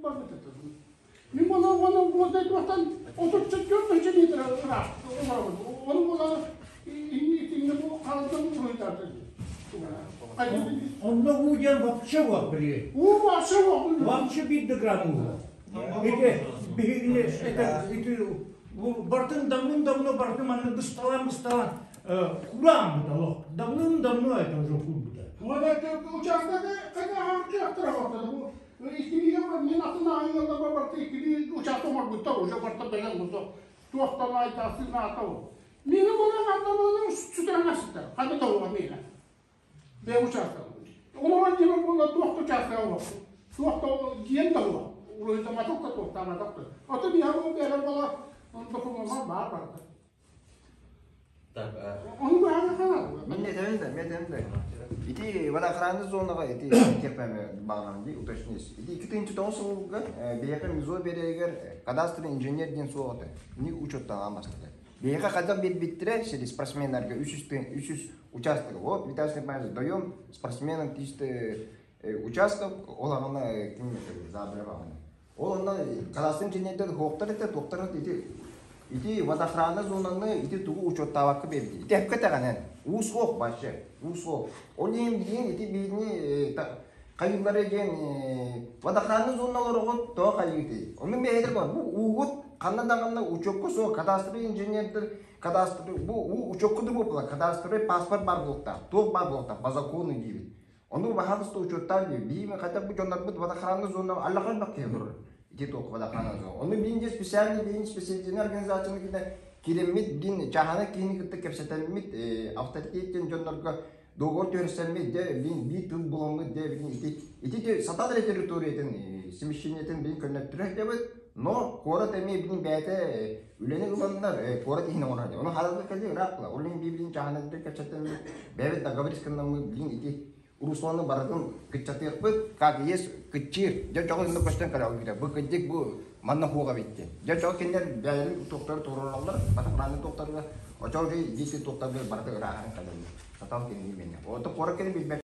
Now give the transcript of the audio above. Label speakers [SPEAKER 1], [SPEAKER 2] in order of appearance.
[SPEAKER 1] Барбыт этэ. Мин буола уонна уонна туохтан 34 метр ыраах олоробун. Ону буола итиннэ бу харандан уруйдарды.
[SPEAKER 2] Онно уу диэн вообще вот били.
[SPEAKER 1] Уу вообще вот.
[SPEAKER 2] Вообще биир да грамм уу. Ити биһигини это ити бартын давным-давно бартын манна бысталаан бысталаан кураан быта олох. Давным-давно это уже курбута.
[SPEAKER 1] Вот это участок хайа харчы бу Иккилиигэ мин атын аайы барта иккилии учаастак оҥорбуттар уже барта бэлэм буолсо туохтан айдаасы наата ол. Миэнэ буолан ардамалар сүтэрэн сытар. Ханна да буолан миэнэ. Бэйэ учаастак. Олорор дьиэбэр буолла туох да учаастага буолар. Туох да дьиэм да буолар. Уруһуйдаматах да туохтаабатах да. Ото миэхэ бу бэйэбэр буола докумуоннар баар барда. Ону баһаана хаалла.
[SPEAKER 3] Мин этэбин да, мен этэбин да. Ити водоохранный зонаҕа ити тиэхпэме баҕарам дии уточнись. Ити 2009 сылга биһиэхэ МИЗО биэрэригэр кадастровый инженер диэн суох этэ. Ни учуоттаан бастата. Биһиэхэ хайдах биэрбиттэрэ сири спортсменнарга 300 300 участок. Вот Виталий Степанович даем спортсменам 300 участков, ол аҕана ким забрал аҕана. Ол онно кадастр инженердэр хуохтар этэ, туохтар ити ити водоохрана зонаны ити тугу учуоттаабакка биэрбит. Ити эпкэ тэҕэнэн уу суох вообще, уу суох. Ол иһин билигин ити биһигини хайыыллара диэн водоохрана зона олороҕут тоҕо хайыытый? Ону бэйэтэ бу уугут ханна даҕаны учуокка суох кадастровый инженердэр кадастровый бу уу учуокка да буолла кадастровый паспорт баар буолуохтаах, туох баар буолуохтаах по закону диибит. Ону баһаалыста учуоттаан диир. Биир хотя бы дьоннорбут водоохранный зона аллахан элбэх киһи олорор. Ити туох водоохранный зона. Ону биин дьэ специальный биин специализированный организацияны кытта киирэммит, биин чааһынай киһини кытта кэпсэтэммит, авторитет диэн дьоннорго договор түһэрсэммит, дьэ биин биир тыл буламмыт, дьэ биин ити ити сатаан эрэ территориятын смещениетин биин көннөттөрө сылдьабыт, но куорат эмиэ биин бэйэтэ үлэни ыланнар куорат иһин оҥорор. Ону хааларга кэлии ыраах була. Ол иһин биир-биир чааһынайдар кэпсэтэммит, бэйэбит договорись гыннаммыт, билин ити Русланы барытын кыччатыахпыт, как есть кыччыыр. Дьэ чоҕу инна көстөн кэлэ Бу кырдьык бу манна хуоҕа битти. Дьэ чоҕу кинилэр бэйэлэрин туохтары туруораллар, батахлааны туохтарга, очоҕу дьиси туохтарга барыта ырааһын кэлэллэр. Сатал кинини мене. Ото куорат кини билбэт.